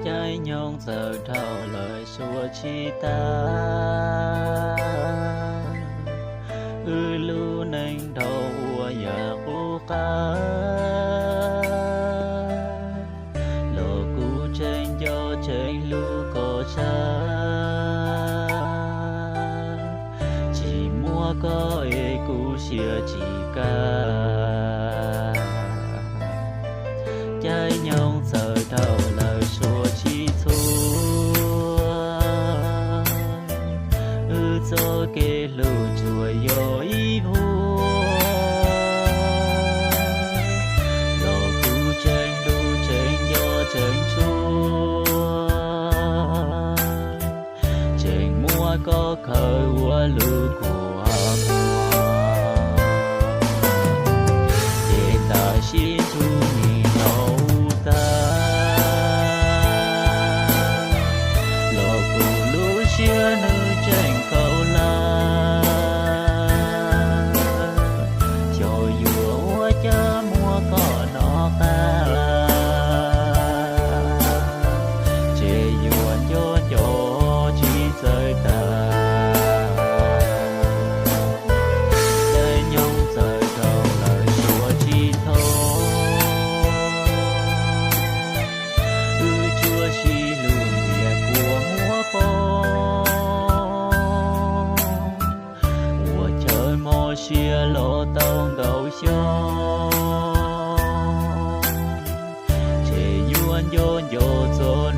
Caij nyoog txawm dhau lawm suav tsis tag, wb lub neej dhau ua yam qub qab, los kuv tseem nco tseem hlub koj tshaj, tsis muab koj es kuv sia tsis kaj. Caij nyoog txawm dhau lawm suav tsis txhua, wb txoj kev hlub tsuas yog ib vuag, los kuv tseem hlub tseem nco tseem tshua, tseem muab koj khaws ua lub kua muag. Ces tam sim ntuj nim dhau tag, los kuv lub siab nws tseem khaus hlab, xyov yuav ua cas muab koj noj qab, ces yuav nco nco tsis txawj tag. Caij nyoog txawm dhau lawm suav tsis txhua, wb tsuas sib hlub ntiag kua muag poob, ua chaw mob siab los tau nkaus xyoo, ces yuav nco nco txoj